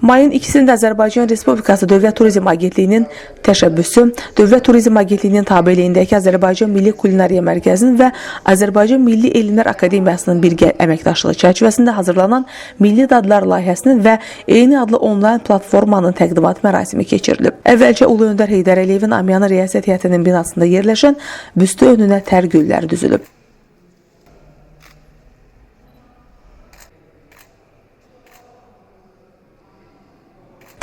Mayın 2-sində Azərbaycan Respublikası Dövlət Turizm Agentliyinin təşəbbüsü, Dövlət Turizm Agentliyinin tabeliyindəki Azərbaycan Milli Kulinariya Mərkəzinin və Azərbaycan Milli Elmlər Akademiyasının birgə əməkdaşlığı çərçivəsində hazırlanan Milli Dadlar layihəsinin və eyni adlı onlayn platformanın təqdimat mərasimi keçirilib. Əvvəlcə Ulu Öndər Heydər Əliyevin AMİA-nın Rəyasət Heyətinin binasında yerləşən büstü önünə tər güllər düzülüb.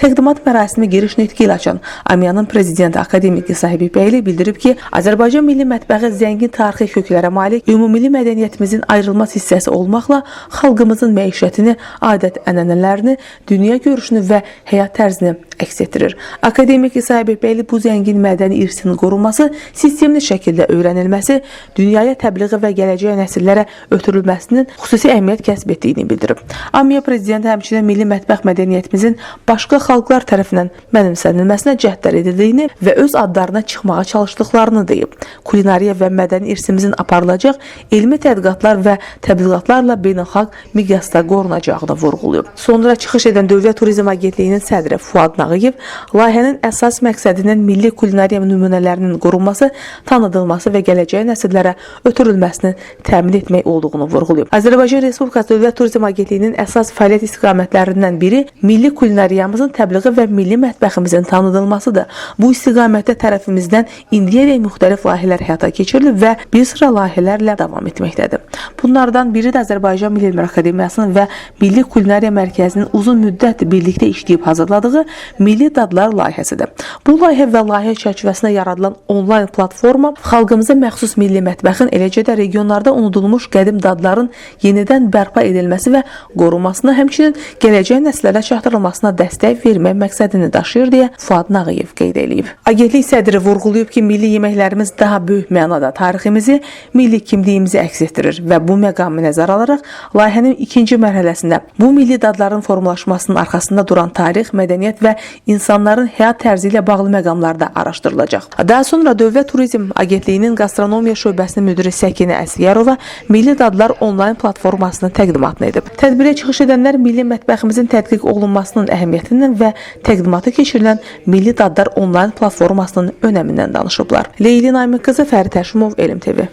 Təqdimat mərasimi giriş nitqi ilə açan AMİA-nın prezidenti akademik İsa Həbibbəyli bildirib ki, Azərbaycan milli mətbəxi zəngin tarixi köklərə malik, ümummilli mədəniyyətimizin ayrılmaz hissəsi olmaqla xalqımızın məişətini, adət-ənənələrini, dünya görüşünü və həyat tərzini əks etdirir. Akademik İsa Həbibbəyli bu zəngin mədəni irsin qorunması, sistemli şəkildə öyrənilməsi, dünyaya təbliği və gələcək nəsillərə ötürülməsinin xüsusi əhəmiyyət kəsb etdiyini bildirib. AMİA prezidenti həmçinin milli mətbəx mədəniyyətimizin başqa xalqlar tərəfindən mənimsənilməsinə cəhdlər edildiyini və öz adlarına çıxmağa çalışdıqlarını deyib. Kulinariya və mədəni irsimizin aparılacaq elmi tədqiqatlar və təbliğatlarla beynəlxalq miqyasda qorunacağını vurğulayıb. Sonra çıxış edən Dövlət Turizm Agentliyinin sədri Fuad Nağıyev layihənin əsas məqsədinin milli kulinariya nümunələrinin qorunması, tanıdılması və gələcək nəsillərə ötürülməsini təmin etmək olduğunu vurğulayıb. Azərbaycan Respublikası Dövlət Turizm Agentliyinin əsas fəaliyyət istiqamətlərindən biri milli kulinariyamızın təbliği və milli mətbəximizin tanıdılmasıdır. Bu istiqamətdə tərəfimizdən indiyədək müxtəlif layihələr həyata keçirilib və bir sıra layihələrlə davam etməkdədir. Bunlardan biri də Azərbaycan Milli Elmlər Akademiyasının və Milli Kulinariya Mərkəzinin uzun müddət birlikdə işləyib hazırladığı Milli Dadlar layihəsidir. Bu layihə və layihə çərçivəsində yaradılan onlayn platforma xalqımıza məxsus milli mətbəxin, eləcə də regionlarda unudulmuş qədim dadların yenidən bərpa edilməsi və qorunmasına, həmçinin gələcək nəsillərə çatdırılmasına dəstək vermək məqsədini daşıyır deyə Fuad Nağıyev qeyd eləyib. Agentlik sədri vurğulayıb ki, milli yeməklərimiz daha böyük mənada tariximizi, milli kimliyimizi əks etdirir və bu məqamı nəzərə alaraq layihənin ikinci mərhələsində bu milli dadların formalaşmasının arxasında duran tarix, mədəniyyət və insanların həyat tərzi ilə bağlı məqamlarda araşdırılacaq. Daha sonra Dövlət Turizm Agentliyinin Qastronomiya şöbəsinin müdiri Səkinə Əsgərova Milli Dadlar onlayn platformasının təqdimatını edib. Tədbirə çıxış edənlər milli mətbəximizin tədqiq olunmasının əhəmiyyətindən və təqdimatı keçirilən Milli Dadlar onlayn platformasının önəmindən danışıblar. Leyli Namiq qızı, Fərid Həşimov, Elm TV.